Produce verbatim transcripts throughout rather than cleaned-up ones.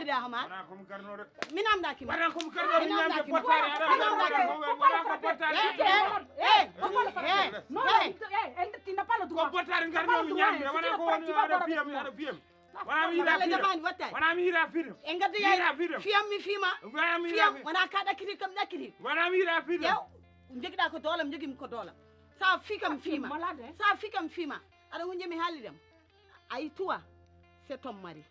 Dahomar. Wona ko mi garnooɗo. Mi namdaaki ma. Wona ko mi garnooɗo. Mi namdaaki ma. Mi namdaaki ma. Wona ko bottaari. Eh, eh, eh, eh, eh, eh, tu n'as pas le droit. Ko bottaari garnoomi ñaamde. Wona ko woni aɗa fiyam, aɗa fiyam. Wona mi yiɗa fiyam. Wona mi yiɗa fiyam. E ngadda yaay fiyam mi fima. Wona mi yiɗa fiyam. Wona ka ɗakkiti kam ɗakkiti. Wona mi yiɗa fiyam. Yow, jogiɗa ko doolam, jogimi ko doolam. Sa fi kam fima. Sa fi kam fima. Aɗa hunje mi haalidam. Ay, toi, c'est ton mari.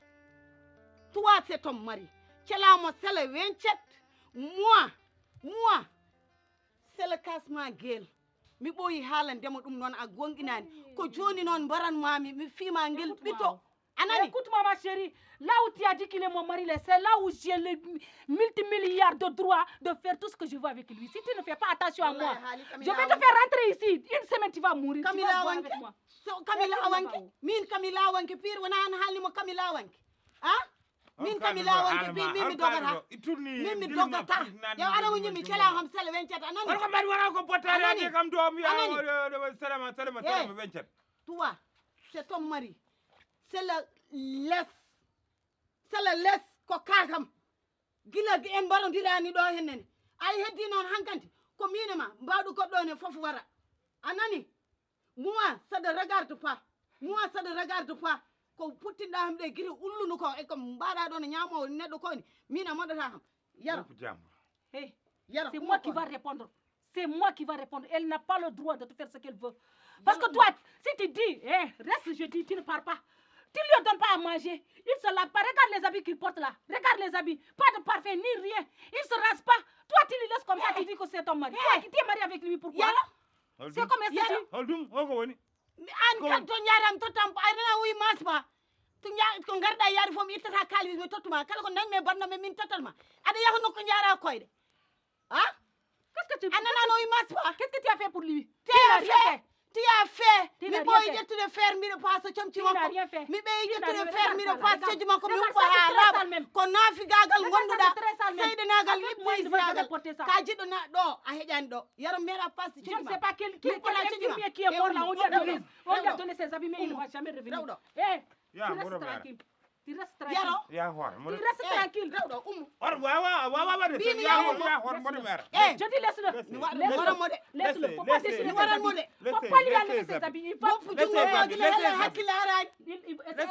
Toi, c'est ton mari. Celamo sele vingt-sept. Moi, moi, sele kasma gel. Mi ɓooyi haalande mo ɗum noon a gonɗinaani. Ko jooni noon mbaran maami, mi fiima ngel ɓito. A nani? Écoute-moi, ma chérie. Là où tu as dit qu'il est mon mari, là, c'est là où j'ai le multimilliard de droits de faire tout ce que je veux avec lui. Si tu ne fais pas attention à moi, je vais te faire rentrer ici. Une semaine, tu vas mourir. Tu vas voir avec moi. So Kami lawanke, min Kami lawanke, pire wona an haalni mo Kami lawanke. Ah? Min Kami lawanke, pire min mi dogata. Min mi dogata. Yo ala woni mi cela ham sele vingt-sept, a nani? Wala ko mbaɗi wona ko bottaade kam do mi salama salama salama vingt-sept. Toi, c'est ton mari. C'est le laisse. C'est le laisse ko kakam. Gila en mbarodiraani ɗo hennene. Ay heddi noon hankanti. Ko min e ma, mbaɗu goɗɗo ne fof wara. A nani? Moi, ça ne regarde pas. Moi, ça ne regarde pas. Ko puttinɗa ham ɗe giri ullunu ko e ko mbaɗa ɗo no ñaamo neɗɗo ko ni. Min a moɗata ham. Yaro. Hey, yaro, c'est moi qui va répondre. C'est moi qui va répondre. Elle n'a pas le droit de te faire ce qu'elle veut. Parce que toi, si tu dis, eh, reste, je dis, tu ne pars pas. Tu ne lui donnes pas à manger. Il se lave pas. Regarde les habits qu'il porte là. Regarde les habits. Pas de parfum, ni rien. Il se rase pas. Toi, tu lui laisses comme ça, tu dis que c'est ton mari. Toi, tu t'es marié avec lui, pourquoi? C'est comme un statut. Hol ɗum, o ko woni? An kan to njaram to tam, ay nana wi masma. To nja ko ngarɗa yaade fof mi ittata kaalis mi tottuma. Kala ko dañmi e banndam e min tottat ma. Aɗa yaha nokku njaara koyɗe. Ah? Qu'est-ce que tu, a nanano wi masma. Qu'est-ce que tu as fait pour lui? Tu as fait. Tu as fait. Mi ɓooyi ƴettude fer mbiɗa paasa comci makko. Mi ɓeyi ƴettude fer mbiɗa paasa comci makko mi huɓɓa haa laaɓa. Ko naafigaagal ngonduɗa. Seyɗinaagal iblisaagal. Ka jiɗɗo na ɗo a heƴani ɗo. Yaro mera passe. Je ne sais pas quel, quel, quel infirmier qui est mort là, on lui a donné, on lui a donné ses habits, mais il ne va jamais revenir. Eh, tu restes tranquille. Tu restes tranquille. Yaro. Ya hoore, tu restes tranquille. Rewɗo, ummo. Or wawa wawa waɗde. Bini ya hoore, ya hoore, mboɗo mera. Eh, je dis laisse-le. Laisse-le. Faut pas déchirer ses habits. Faut pas lui enlever ses habits. Il faut laisse ses habits. Laisse ses habits. Laisse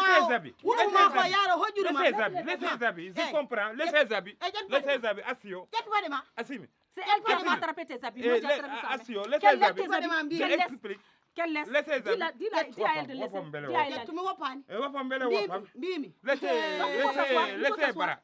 ses habits. Laisse ses habits. Laisse ses habits. Je comprends. Laisse ses habits. Laisse ses habits. Asio. Ƴet waɗe ma. Asimi. C'est elle qui a attrapé tes habits. Moi, j'ai attrapé ça. Asio, laisse ses habits. Quelle laisse tes habits? Quelle laisse? Laisse ses habits. Dis-la, dis-la, dis à elle de laisser. Dis à elle. Ƴettumi woppani. E woppa mbele woppa. Mbimi. Laisse, laisse, laisse bara.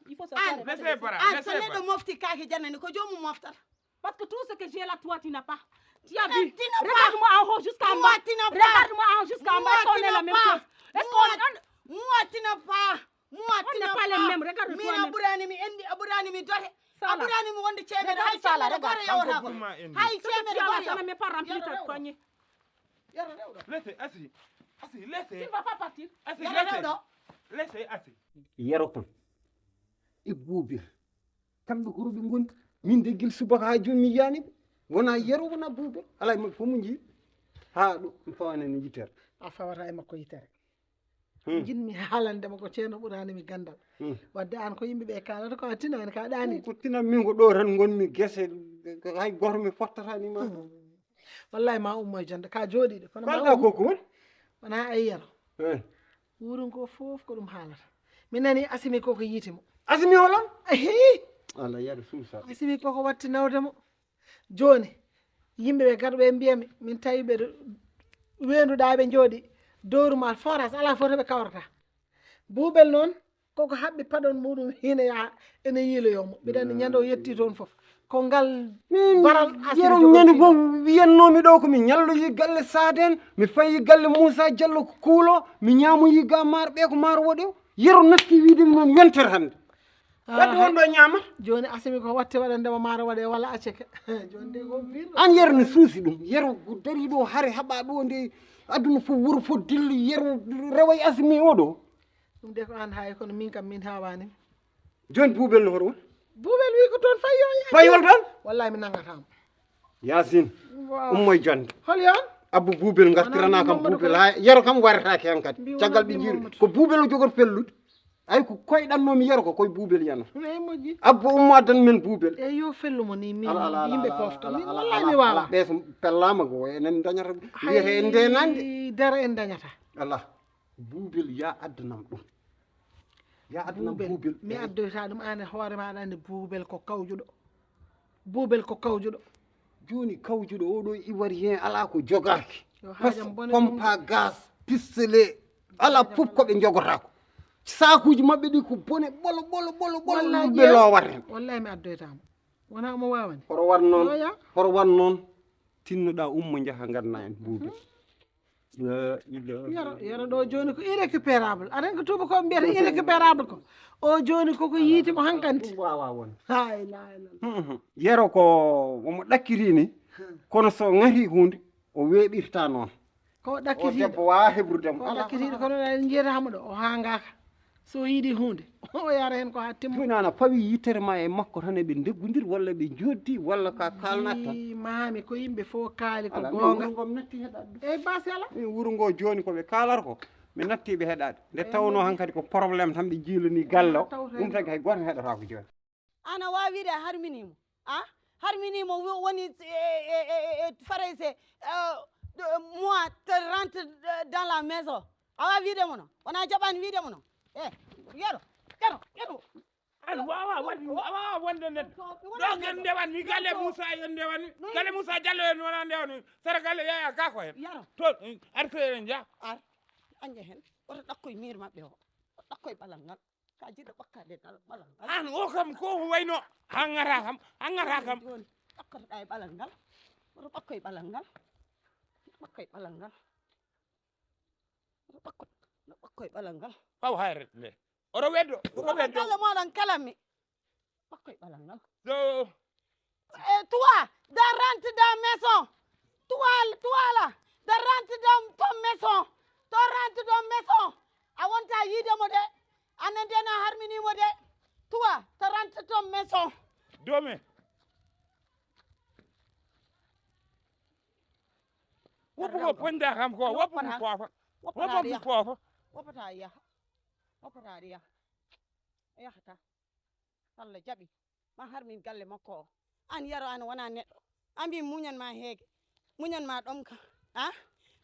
Laisse bara. An so neɗɗo mofti kaake jannani ko joomum moftata. Parce que tout ce que j'ai là, toi, tu n'as pas. Tu as vu? Regarde-moi en haut jusqu'en bas. Regarde-moi en haut jusqu'en bas. Est-ce qu'on est la même chose? Est-ce qu'on, moi, tu n'as pas. Moi, tu n'as pas les mêmes. Regarde-toi. Min a ɓurani mi enɗi, a ɓurani mi dote. A ɓurani mi wonde ceemere. Hay ceemere goto yawata ko. Hay ceemere goto yawata. Mais pas rempli ta poignée. Yaro rewɗo. Laissez, assis. Assis, laissez. Tu ne vas pas partir. Assis, laissez. Laissez, assis. Yero kon. E buubir. Kamɓe ko ruɓe ngoni. Min de gila subaka haa jooni mi yiyaani ɓe. Wona yero, wona buubel. Alaa e maɓɓe fof mo njii. Haa ɗo mi fawaani e yitere. A fawata e makko yitere. Hmm. Njiɗmi haalande mo ko ceerno ɓuraani mi ganndal. Hmm. Wadde aan ko yimɓe ɓe kaalata ko a tinaani ka ɗaani. Ko tinan min ko ɗo tan ngonmi gese, hay gooto mi fottataani ma. Hmm. Wallahi ma ummo e jannde ka jooɗiiɗo. Kono ma kalɗa um-, ko ko woni? Wona ay yero. Eh. Wuuro ngo fof ko ɗum haalata. Mi nani Asimi ko ko yiiti mo. Asimi holon? Ehi! Ala yaro suusa. Asimi ko ko watti nawde mo. Jooni, yimɓe ɓe gaɗa ɓe mbiya mi, min tawi ɓe weenduɗaa ɓe njooɗi, dowru ma forage, alaa fof to ɓe kawrata. Buubel noon, koko haɓɓi paɗon muɗum hina yaha, ene yiiloyo mo. Mbiɗa anndi ñande o yetti toon fof. Ko ngal min baral asiri yero jogo ñande fof wiyannoomi ɗo ko mi ñalloyi galle Saden, mi fayi galle Moussa Diallo ko kuulo, mi ñaamoyi ga maar ɓe ko maar woɗe o. Yero natti wiide mi noon yontere hannde. Wadde won ɗo ñaama. Jooni Asimi ko watte waɗande mo maaro waɗe walla acceke. Jooni de ko biir. An yero no suusi ɗum. Yero dari ɗo hare haɓa ɗo nde aduna fof wuro fof dilli yero reway Asimi o ɗo. Ɗum de ko an haay kono min kam min haawani. Jooni buubel no hoto won? Buubel wi ko toon fayi o. Fayi hol toon? Wallahi mi nangatama. Yaasin, ummoy jonnde. Hol yon? Abbu buubel ngartirana kam buubel, haa yero kam waretaake heen kadi. Caggal ɓe njiiri ko buubel o jogori pellude. Ay ko koyɗannoomi yero ko koye buubel yano. Eyi moƴƴi. Abbo ummo addan men buubel. Eyi yo fellumo ni min yimɓe pofta min wallahi mi wawa. Ɓe so pellaama ko enen dañata wiyete en ndenande. Dara en dañata. Ala buubel ya addanam ɗum. Ya addanam buubel. Mi addoyta ɗum an e hoore maɗa ande buubel ko kawjuɗo. Buubel ko kawjuɗo. Jooni kawjuɗo oɗo ivoirien ala ko jogaaki. Pompa gas, pistolet, ala fof ko ɓe jogotako. Sakuji maɓɓe ɗi ko bone ɓolo ɓolo ɓolo ɓolo ɗum ɓe lowata hen. Wallahi mi addoytamo. Wona omo wawani. Hoto wat noon, hoto wat noon. Tinnoɗa ummo jaha ganna en buubi. Yero yero ɗo joni ko irrécupérable aɗa ko tubakoɓe mbiyata irrécupérable ko o joni koko yiiti mo hankanti wawa won. Ha ilaha illallah. Yero ko omo ɗakkiti ni, kono so ŋati hunde o weeɓirta noon. Ko o ɗakkitiɗo debbo wawa heɓrude mo. Ko o ɗakkitiɗo kono ɗa en jiyata hamo ɗo o hangaka. So yiɗi hunde o yara hen ko ha timma. Jooni ana fawi yittere ma e makko tan eɓe ndeggodir walla ɓe joddi walla ka kalnat tan. Maami ko yimɓe fof kaali ko goonga. Wuro ngom natti heɗaɗ ɗum. Eyi basi ala. Min wuro ngo jooni ko ɓe kaalata ko mi natti ɓe heɗaɗ nde tawno hankadi ko problème tan ɓe jiilani galle o. Ɗum tagi hay gooto heɗata ko jooni. An a wawi wiide a harminimo a harminimo woni e farayse moi te rentre dans la maison. A wawi wiide mo non wona jaɓani wiide mo non e yero yero yero. An wawa waɗ a wawa wonde neɗɗo ɗo ken ndewanmi galle moussa en ndewanmi galle moussa diallo en wona ndewanmi sara galle yaya gako en toon arfeere ja ar anje hen woto ɗakkoye miir maɓɓe o ɗakkoye ɓalal ngal ka jiɗɗo ɓakkade dal ɓalal ngal an o kam ko wayno hangata kam hangata kam joni ɓakkotoɗa e ɓalal ngal woto ɓakkoye ɓalal ngal ɓakkoye ɓalal ngal ɓakkoy ɓalal ngal. Ɓaw hayre nde. Oɗo weddo, oɗo weddo. Galle moɗon kalammi. Ɓakkoy ɓalal ngal. So. E toi, de rentre dans maison. Toi, toi là, de rentre dans ton maison. To rentre dans maison. A wonta yiide mo de. Anen de na harmini mo de. Toi, to rentre ton maison. Dome. Woppu ko ponda kam ko woppu ko ko woppu ko ko. Woppu ta yaha. Woppu ta yaha. Yahata. Allah jaɓi. Ma har min galle makko o. An yaro an wona neɗɗo. An mbi muñan ma heege. Muñan ma ɗomka. A?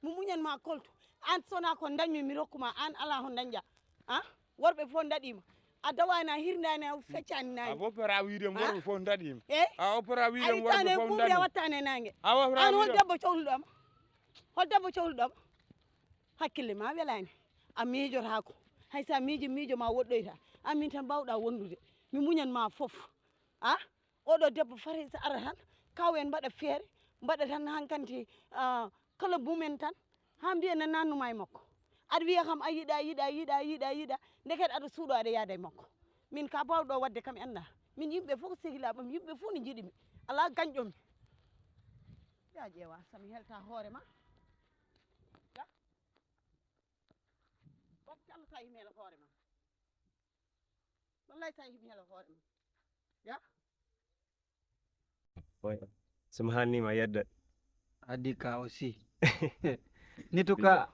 Mi muñan ma koltu. An sona ko dañmi mi rokkuma an ala ho dañƴa. A? Worɓe fof daɗima. A dawani a hirnani a feccani nani. A woppata wiide worɓe fof daɗima. Eyi. A woppata wiide worɓe fof daɗima. A woppata wiide. An hol debbo cohluɗoma? Hol debbo cohluɗoma? Hakkille ma welani. A miijotako. Hay sa miiji miijo ma woɗɗoyta. An min tan mbawɗa wondude. Mi muñan ma fof. A? Oɗo debbo fati so ara tan kaw en mbaɗa feere mbaɗa tan hankanti kala bumen tan ha mbiya na nannuma e makko. Aɗa wiya kam a yiɗa yiɗa yiɗa yiɗa yiɗa ndeket aɗa suuɗo aɗa yaada e makko. Min ka bawɗo wadde kam enda min yimɓe fof ko sehilaɓam yimɓe fof ne jiɗimi ala gañɗomi. Ya ƴeewa sami helta hoore ma. Ya. Batte Allah ta yimel hoore ma. Wallay tawi mi hela hoore ma. Ya. Boy, so mi hannima yedda. Addi ka aussi. Nitu ka.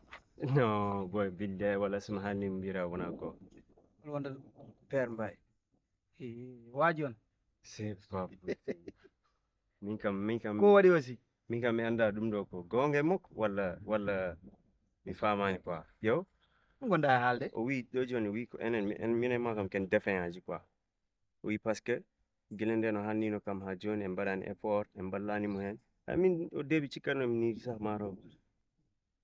No, boy, bidde wala so mi hannima mbira wona ko. Wonda père mbay. Waji on. C'est pas possible. Min kam min kam. Ko waɗi aussi. Min kam mi annda ɗum ɗo ko goonga e makko walla walla mi faamaani quoi. Yo. Ɗum ngonɗaa e haalde. O wii ɗo jooni o wii ko enen mi- en- minen ma kam ken défaillant ji quoi. O wii parce que gila nden o hanndiino kam haa jooni en mbaɗaani effort en mballaani mo heen. Hay min o deebi cikkanno mi nii sah maaro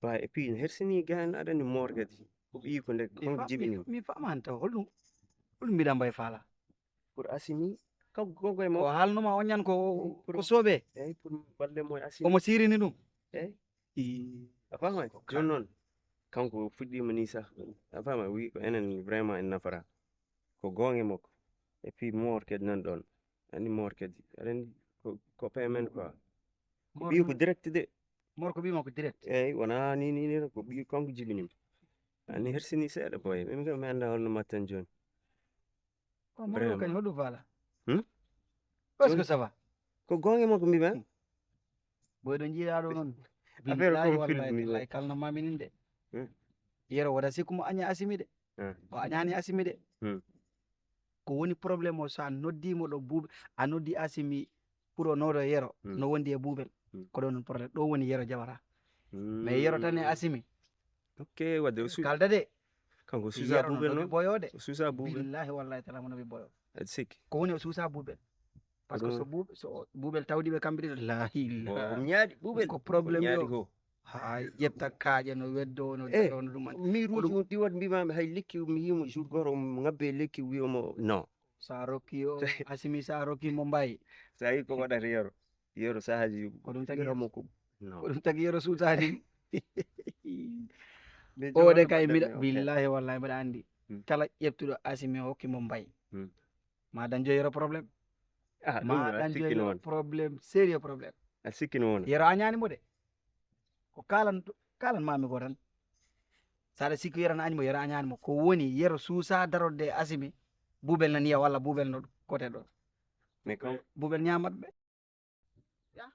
ba et puis ne hersinii gaan aɗa anndi moor kadi ko ɓiyi ko nde Mi honko fa- mi- jibini. Mi faamaani taw holɗum holɗum mbiɗa mbayi faala. Pour Assimi, kanko ko e mo. O haalnoma on ñan ko ko soɓe. Eyyi pour balle mo e Assimi. Omo sirini ɗum. Eyyi. A faama? Jooni noon kanko fuɗɗiima nii sah. A faama wi ko enen vraiment en nafata. Ko goonga e makko. Et puis moor kadi nan ɗoon. Anndi moor kadi aɗa anndi ko copain men quoi. Ko ɓiyu ko direct de. Moor ko ɓiyu makko direct. Eyyi wona nii nii nii ko ɓiyu kanko jibinima. Anndi hersini seeɗa boy. Min kam mi annda holno mbatten jooni. Ko mawɗo kañ hoɗum faala hmm? Est ce que ça va ko goonga makko mbiɓa hmm. Boy ɗo jiiɗaɗo noon billahi wallahi tallahi kalno maminin de hmm? Yero wota sikku mo aña asimi de o añani asimi de Hmm. Ko woni problème o, so a noddii mo ɗo Buubel, a noddii Asimi pour o noodo e Yero, hmm, no wondi e Buubel. Hmm. Ko ɗon woni problème. Ɗo woni Yero Jawara. Mais Yero tan e Asimi. Ok, wadde o su- kalda de. Kanko o suusa Yero no Buubel noon. Boyoo de. O suusa Buubel. Billahi wallahi taala mo nobi boyoo. Aɗa sikki? Ko woni o suusa Buubel. Parce que so Buubel, so Buubel tawdi ɓe kamɓe ɗiɗo, la ilaha. Omo ñaaɗi Buubel. Ko problème ñaaɗi ko. Ha ƴetta kaaƴe no weddoo, no eh, daɗoo, no ɗum. Mi ruuti mo ɗi waɗ mbimaami hay lekki mi yiimo jour goto omo ŋabbe lekki wiyomo non. Sa rokki o Asimi, sa rokki mo mbayi. Sa yi ko waɗata Yero. Yero sahaji ko ɗum tagi Yero mo ko. Non. Ko ɗum tagi Yero suusaani. O de kay mbiɗa billahi wallahi mbiɗa anndi. Hmm. Kala ƴeftuɗo Asimi hokki mo mbayi. Hmm. Ma dañjo Yero problème. Ah, ma dañjo Yero problème, sérieux problème. A sikkino wona. Yero añaani mo de. Ko kalan kalan mami ko tan. Saɗa sikki Yero na añi mo, Yero añaani mo. Ko woni Yero suusa darode e Asimi. Buubel na niya walla Buubel no kote ɗo. Mais quand Buubel ñamat ɓe.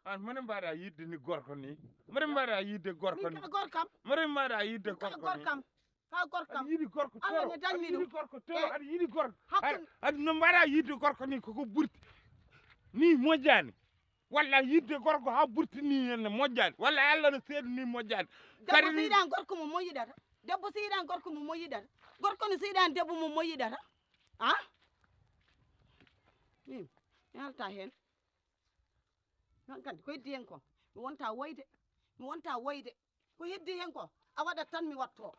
An mone mbaɗa yidde ni gorko ni. Mone mbaɗa yidde gorko ni. Ka gorkam. Mone mbaɗa yidde gorko ni. Ka gorkam. Ka gorkam. Aɗa yiɗi gorko toro. Aɗa yiɗi gorko toro. Aɗa yiɗi gorko. Aɗa no mbaɗa yidde gorko ni koko burti. Ni moƴƴani. Walla yidde gorko ha burti ni henne moƴƴani. Walla Allah no seedu ni moƴƴani. Debbo siɗan gorko mo moyiɗata. Debbo siɗan gorko mo moyiɗata. Gorko no siɗan debbo mo moyiɗata. Ah? Min mi halta hen. An kadi ko heddi hen ko mi wonta woyde. Mi wonta woyde. Ko heddi hen ko a waɗat tan mi watto.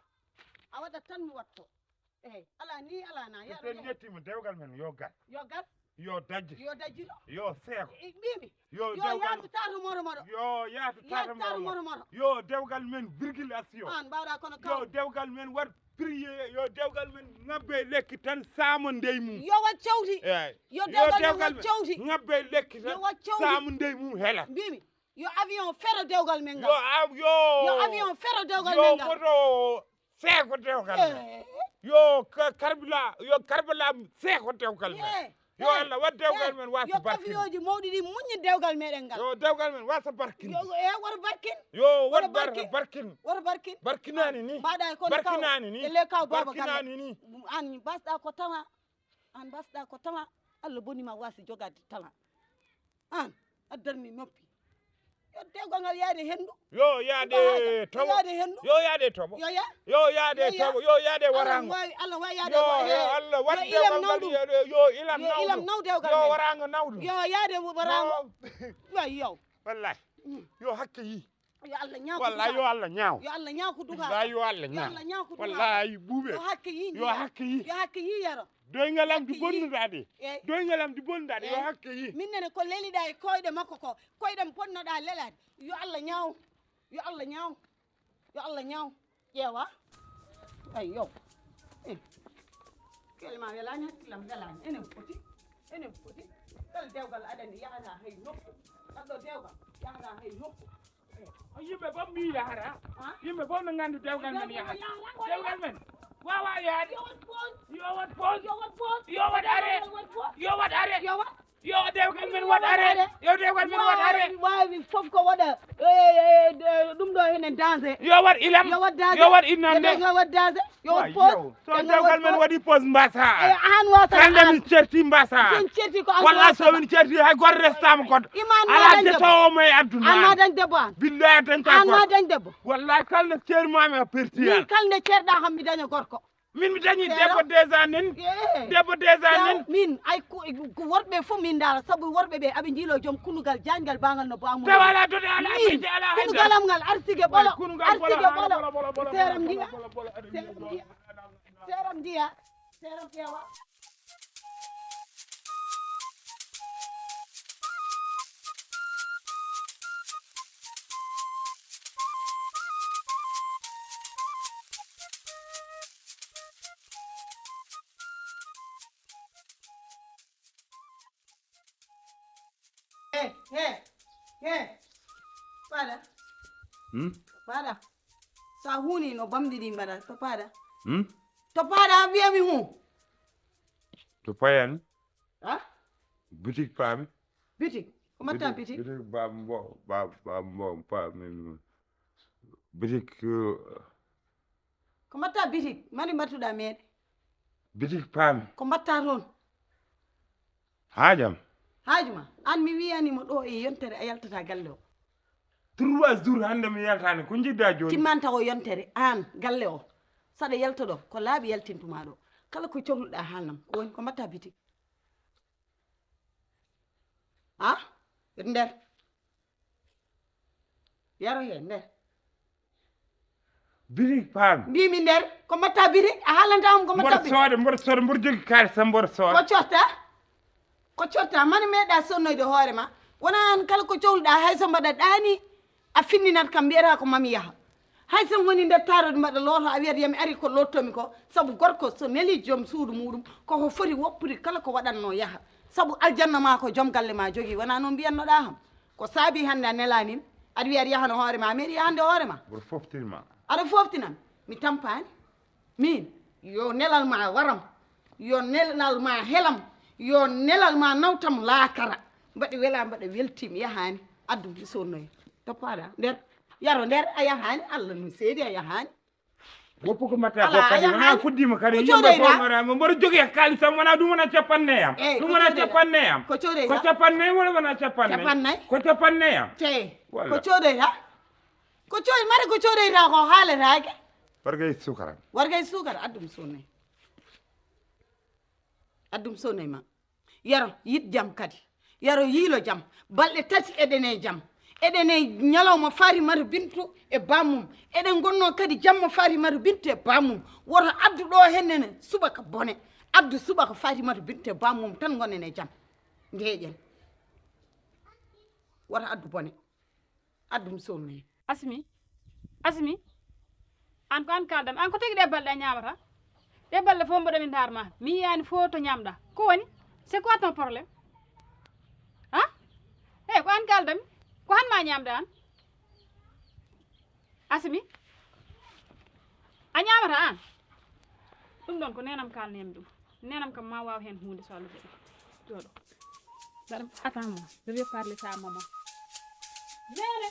A waɗat tan mi watto. Eyi ala ni ala na yaɗa. Sen ƴettimo dewgal men yo gas. Yo gas. Yo dajje. Yo dajjino. Yo seeko. Mbimi yo dewgal yaatu tato moro moro. Yo yaatu tato moro moro. Yo dewgal men virgule asio. An mbawɗa kono kaw. Yo dewgal men waɗ priye yo dewgal men ŋabbe lekki tan saama ndey mum. Yo waɗ cawti. Eyi. Yo dewgal men waɗ cawti. Ŋabbe lekki tan saama ndey mum hela. Mbimi yo avion fero dewgal men ngal. Yo avion fero dewgal men ngal. Yo moto seeko dewgal men. Yo karbila yo karbila seeko dewgal men. Yo Allah waɗ dewgal men wasa barkin. Yo avion ji mawɗi ɗi muññi dewgal meɗen ngal. Yo dewgal men wasa barkin. Yo e wor barkin. Yo wor barkin. Wor barkin. Barkinani ni. Mbaɗa e kono barkinani ni. E le kaw baba barkinani ni. An mbasɗa ko tama. An mbasɗa ko tama. Allah boni ma wasi jogade tama. An addanmi noppi. Yo dewgal ngal yaade henndu. Yo yaade toɓo. Yaade henndu. Yo yaade toɓo. Yo ya. Yo yaade toɓo. Yo yaade warango. Allah wawi Allah wawi yaade. Yo Allah waɗ dewgal ngal yo ilam nawdu. Yo ilam nawdu. Yo warango nawdu. Yo yaade warango. Way yow. Wallahi. Yo hakke yi. Yo Allah ñaaw. Wallahi yo Allah ñaaw. Yo Allah ñaaw ko duga. Wallahi yo Allah ñaaw. Yo Allah ñaaw ko duga. Wallahi buube. Yo hakke yi. Yo hakke yi. Yo hakke yi yaro. Doygalam di bonnuɗa de. Doygalam di bonnuɗa de yo hakke yi. Min nene ko leliɗa e koyɗe makko ko koyɗam ponnoɗa lelade. Yo Allah ñaaw. Yo Allah ñaaw. Yo Allah ñaaw. Ƴeewa. Ay yow. Kelma welani hakkillam welani enen foti. Enen foti. Kala dewgal aɗani yahata hay nokku. Kalɗo dewgal yahata hay nokku. Yimɓe fof mbiida hara. Yimɓe fof no nganndi dewgal men yahata. Dewgal men wawa yaade. Yo wat poos. Yo wat poos. Yo wat poos. Yo wat are. Yo wat are. Yo wat. Yo dewgal men wat are. Yo dewgal men wat are. Wawi fof ko waɗa. Ɗum ɗo henen danger. Yo wat ilam. Yo wat danger. Yo wat innande. Yo wat danger. Yo wat poos. So dewgal men waɗi poos mbasa. An wasa. Kande min certi mbasa. Min certi ko an wasa. Walla so min certi hay goto restama goto. Iman ma dañ debbo. Ala detowo mo e adduna. An ma dañ debbo an. Billahi dañta goto. An ma dañ debbo. Wallahi kala no ceermami a perti. Min kala nde ceerɗa kam mi daña gorko. Min mi dañi debbo déjà nen. Debbo déjà nen. Min ay ko worɓe fof min ndaara sabu worɓe ɓe aɓe jiilo joom kunugal jañgal bangal no bamum. Tawa ala dode ala min kunugalam ngal artige ɓolo. Artige ɓolo. Seeram ndiya. Seeram ndiya. Seeram ndiya. Seeram ƴeewa. He he he. Paɗa. Hmm? Paɗa. Sa huuni no bamɗi ɗi mbaɗa to paɗa. Hmm? To paɗa a wiyami hu. To payani. Ha? Bitik paami. Bitik. Ko mbatta bitik? Bitik bambo bambo paami. Bitik. Ko mbatta bitik mari mbattuɗa meɗe. Bitik paami. Ko mbatta toon? Haajam. Haaju ma? Aan mi wiyanima ɗo e yontere a yaltata galle o. Trois jours hannde mi yaltaani. Ko njiɗɗa jooni? Timmanta o yontere aan galle o. Saɗa yalta ɗo ko laaɓi yaltintuma ɗo. Kala ko cohluɗa haalnam. Ko woni ko mbatta bitik? Ha? Nder. Yaro he nder. Birik paami. Mbimi nder. Ko mbatta birik? A haalanta am ko mbatta birik? Mboɗo sooda, mboɗo sooda, mboɗo jogi kaalis tan mboɗo sooda. Ko cotta? Ko cotta? Mani meeɗa sonnoyde hoore ma. Wona aan kala ko cohluɗa hay so mbaɗa ɗaani a finninat kam mbiyata ko mami yaha. Hay so woni nder taarode mbaɗa looto a wiyat yami ari ko lottomi ko sabu gorko so neli joom suudu muɗum koko foti woppude kala ko waɗatno yaha. Sabu aljanna ma ko joom galle ma jogi wona noon mbiyatnoɗa kam. Ko saabi hannde a nelaani mi, aɗa wiya aɗa yahano hoore ma, a meeɗi yahande hoore ma? Mboɗo foftirma. Aɗa foftinam? Mi tampaani. Min, yo nelal ma waram, yo nelal ma helam, yo nelal ma nawtam laakara. Mbaɗa wela, mbaɗa welti, mi yahaani. Addu mi sonnoya. Toppaɗa nder, yaro nder, a yahaani, Allah no seedi a yahaani. Woppu ko mbatta ko kadi wona fuddima kadi yimɓe fof ngara mo mboɗo jogii e kaalis am wona ɗum wona capannayi am. Ɗum wona capannayi am. Ko codoyta? Ko capannayi wala wona capannayi? Capannayi. Ko capannayi am. Te ko codoyta? Ko codoy mari ko codoyta ko haaletaake. Warga e sukara. Warga e sukara addum sonne. Addum sonne ma. Yaro yiɗ jam kadi. Yaro yiilo jam. Balɗe tati eɗen e jam. Eɗen e ñalawma Fatimata Bintu e bammum. Eɗen ngonno kadi jamma Fatimata Bintu e bammum. Woto addu ɗo hennene subaka bone. Addu subaka Fatimata Bintu e bammum tan ngonen e jam. Ndeeƴen. Woto addu bone. Addum sonne. Asmi, Asmi, aan ko aan kaaldam, aan ko tagi ɗe balɗe a ñaamata? Ɗe balɗe fof mboɗo mi ndaar ma, mi yiyaani fof to ñaamɗa. Ko woni? C'est quoi ton problème? Ha? Hey, ko aan kaaldam, ko han ma ñaamɗa aan? Asmi, a ñaamata aan? Ɗum ɗon ko neenam kaalnemi ɗum. Neenam kam ma waaw heen huunde so Allah jaɓi. Jooɗo. Mbaɗa attends moi, je vais parler ça à maman. Nene.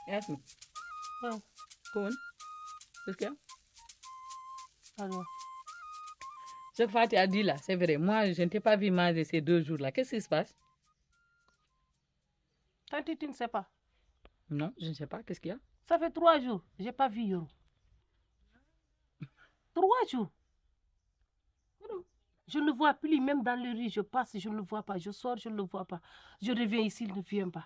Yasmin. Ah. Comment? Qu'est-ce qu'il y a? Alors. Ce que Fatih a dit là, c'est vrai. Moi, je ne t'ai pas vu manger ces deux jours-là. Qu'est-ce qui se passe? Tantine, tu ne sais pas. Non, je ne sais pas. Qu'est-ce qu'il y a? Ça fait trois jours, j'ai pas vu Yoro. Trois jours. Je ne le vois plus, même dans les rues, je passe, je ne le vois pas. Je sors, je ne le vois pas. Je reviens ici, il ne vient pas.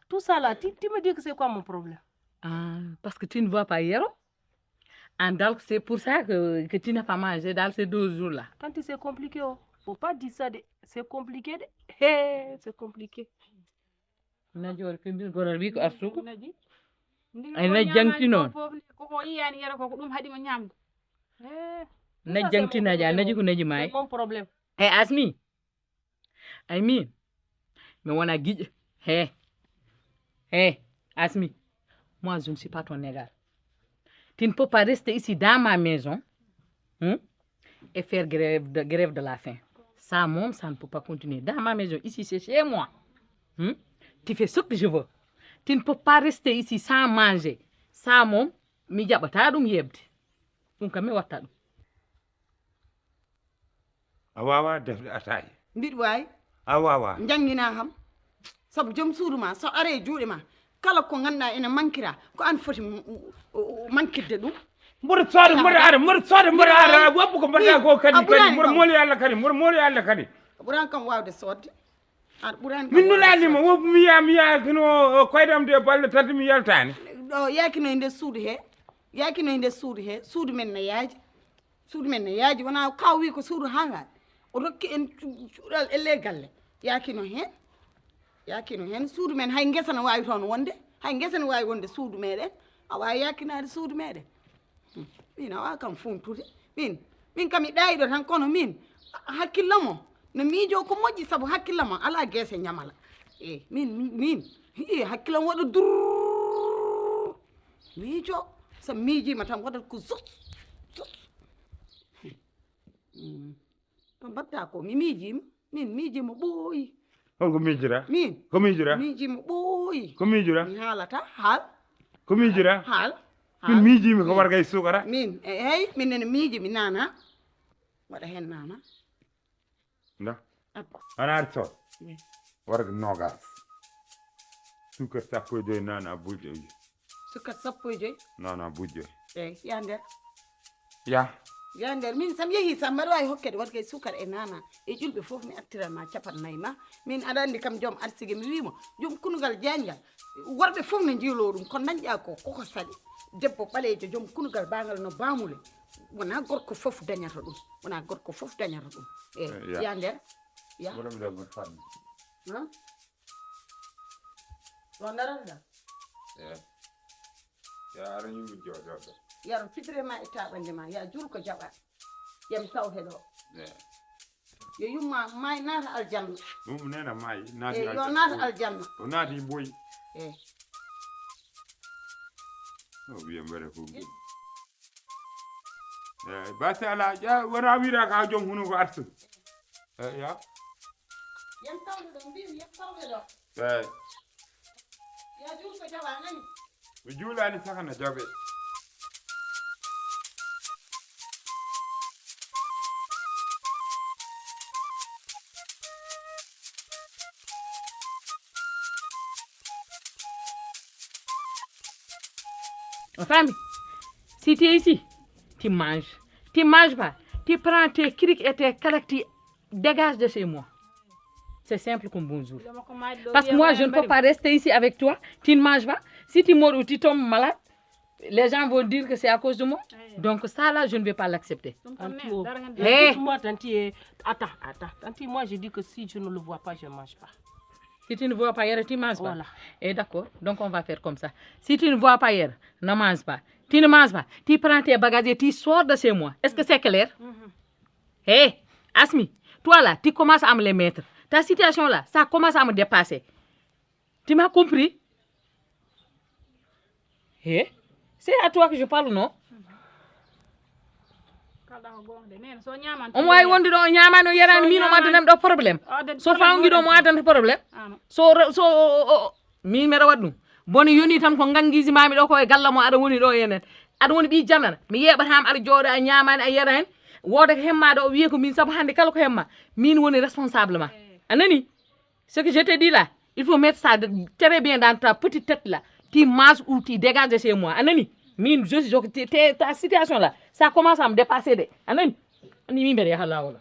Tout ça là, tu, tu me dis que c'est quoi mon problème? Ah, parce que tu ne vois pas Yoro? Ah, donc c'est pour ça que, que tu n'as pas mangé dans ces deux jours-là. Tantine, c'est compliqué, oh. Faut pas dire ça, de... c'est compliqué, de... Hey, c'est compliqué. Najoore pembir goral wi ko arsugo. Ay na jangti noon. Koko yiyani yero ko ko ɗum haɗi mo ñamde. Eh, na jangti naja naji ko naji may. Mon problème. Hey Asmi. Ay min. Mi wona giƴe. Hey. Hey Asmi. Moi je ne suis pas ton égal. Tu ne peux pas rester ici dans ma maison, hein, et faire grève de, grève de la faim. Ça, moom, ça ne peut pas continuer. Dans ma maison, ici, c'est chez moi. Hein? Tu fais ce que je veux. Tu ne peux pas rester ici sans manger. Ça, moom, mi jaɓata ɗum yeɓde. Ɗum kam, mi watta ɗum. A waawaa defde ataaye. Mbiɗa waawi. A waawaa. Njannginaa kam. Sabu joom suudu ma, so aree e juuɗe ma, kala ko ngannduɗaa ene mankira, ko aan foti m-, m-, mankirde ɗum. Mboɗo sooda, mboɗo ara, mboɗo sooda, mboɗo ara, woppu ko mbaɗɗa ko kadi, kadi, mboɗo mooli Allah kadi, mboɗo mooli Allah kadi. A ɓuraani kam waawde soodde. Aɗa ɓuraani kam waawde soodde. Min nulaani mo, woppu mi yaa, mi yaa kino koyɗam de balɗe tati mi yaltaani. Ɗo yaakino e nder suudu he, yaakino e nder suudu he, suudu men ne yaaji. Suudu men ne yaaji, wona kaw wi ko suudu hangaade. O rokki en cu-, cuɗal elle galle. Yaakino heen. Yaakino heen. Suudu men hay ngesa no waawi toon wonde. Hay ngesa no waawi wonde suudu meɗen. A waawi yaakinaade suudu meeɗen. Hmm. Min a waawi kam funtude. Min, min kam mi ɗayiɗo tan, kono min, a-, hakkillo mo no miijo ko moƴƴi, sabu hakkillo mo alaa geese ñamala. E, min, min, min, hii, hakkillo mo waɗa durr. Miijo, so miijiima tan waɗat ko zus, zus. Hmm. Ko mbaɗta ko, mi miijiima. Min miijiima ɓooyi. Holko miijira? Min. Ko miijira? Miijiima ɓooyi. Ko miijira? Mi haalata, haal. Ko miijira? Haal. Min haal. Miijiimi ko warga e suukara. Min, e, hey, min nene miiji, mi naana. Waɗa heen naana. Nda. Abba. Ana arti toon. Min. Warga noogas. Suukar sappo e joy naana buuɗi ɗe. Sukat sappo e joy. Non, non, bujjo. Eyi, ya nder. Ya. Ya nder. Min sam yehi sam mbaɗa wawi hokkede waɗ kay sukar e nana. E ƴulɓe fof mi artiran ma capan nayi ma. Min aɗa andi kam joom arsigi mi wimo. Joom kunugal janjal. Worɓe fof ne jiilo ɗum. Ko dañƴa ko, koko saɗi. Debbo ɓaleejo joom kunugal bangal no bamule. Wona gorko fof dañata ɗum. Wona gorko fof dañata ɗum. Eyi, eh, ya. Ya nder. Ya. Wala mi ɗo mi fanni. Huh? Ɗo darata ɗa? Eyi. Ya ara yimɓe jooɗoɓe. Yaro fidre ma e taɓande ma. Ya jur ko jaɓa. Yam tawte ɗo. Eyi. Yo yumma may naata aljanna. Ɗum nena may naati. Eyi, yo aljanna. Naata aljanna. O naati boyi. Eyi. O wiya mbaɗa ko. Eyi. Eyi, basi ala, ja, wona wiira ka joom hunu ko artu. Eyi, ya. Yam tawde ɗo, mbimi yam tawde ɗo. Eyi. Ya juul ko jaɓa, nani? Mi juulaani saka no jaɓe. On famille, si tu es ici, tu manges. Tu manges pas. Tu prends tes criques et tes caleçons, tu dégages de chez moi. C'est simple comme bonjour. Parce que moi, je ne peux pas rester ici avec toi. Tu ne manges pas. Si tu meurs ou tu tombes malade, les gens vont dire que c'est à cause de moi. Donc ça là, je ne vais pas l'accepter. Hey. Écoute-moi, Tanti, eh, attends, attends. Tanti, moi, je dis que si je ne le vois pas, je ne mange pas. Si tu ne vois pas hier, tu manges pas. Voilà. Eh, d'accord. Donc, on va faire comme ça. Si tu ne vois pas hier, ne mange pas. Tu ne manges pas. Tu prends tes bagages et tu sors de chez moi. Est-ce que c'est clair? Hé, Asmi, toi là, tu commences à me les mettre. Ta situation là, ça commence à me dépasser. Tu m'as compris? Hé, c'est à toi que je parle, non? Omo wawi wonde ɗo o ñamani o yarani min omo addanami ɗo problème. So fawngi ɗo mo addanta problème. So so min mbeɗa waɗa ɗum. Boni yoni tan ko ganngiji mbami ɗo ko e galla mo aɗa woni ɗo enen. Aɗa woni ɓi janana mi yeɓatama aɗa jooɗo a ñamani a yarani. Wooda ko hemma ɗo wiye ko min saabu hande kala ko hemma min woni responsable ma. A nani? Ce que je te dis là, il faut mettre ça très bien dans ta petite tête là. Tu manges ou tu dégages de chez moi. A nani? Min je suis ta situation là, ça commence à me dépasser de. A nani? Ani min mbeɗa yaha lawol.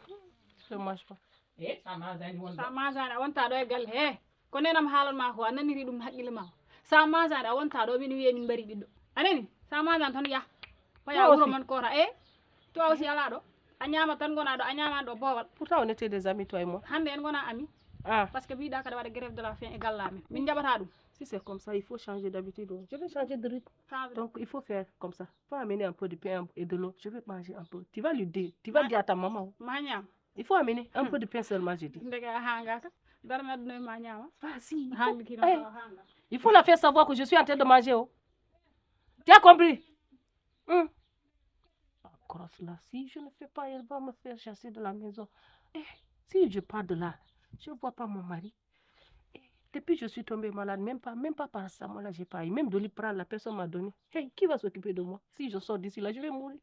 Dommage quoi. E sa mangeani wonta ɗo e galle he. Ko nenam haalan ma ko a naniri ɗum haqqille ma. Sa mangeani a wonta ɗo min wiye min mbari ɓiɗɗo. A nani? Sa mangeani tan yah. Paya wuro mon kota e. Toi aussi ala ɗo. A ñama tan gona ɗo a ñama ɗo bowal. Pourtant on était des amis toi et moi. Hande en gona ami. Ah. Parce que mbiɗa kada waɗa grève de la faim e galla amen. Min jaɓata ɗum. Si c'est comme ça, il faut changer d'habitude. Je vais changer de rythme. Donc il faut faire comme ça. Faut amener un peu de pain et de l'eau. Je vais manger un peu. Tu vas lui dire. Tu vas dire à ta maman. Ma ñam. Il faut amener un peu de pain seulement, je dis. Ndeke a hangaka. Dara mi adduno ma ñama. Vas-y. Il faut, eh, il faut la faire savoir que je suis en train de manger. Oh. Tu as compris? Hmm. La grosse là, si je ne fais pas, elle va me faire chasser de la maison. Eh, si je pars de là, je vois pas mon mari. Eh, depuis que je suis tombée malade, même pas, même pas par ça, moi là, j'ai pas eu. Même Doliprane, la personne m'a donné. Hey, qui va s'occuper de moi? Si je sors d'ici là, je vais mourir.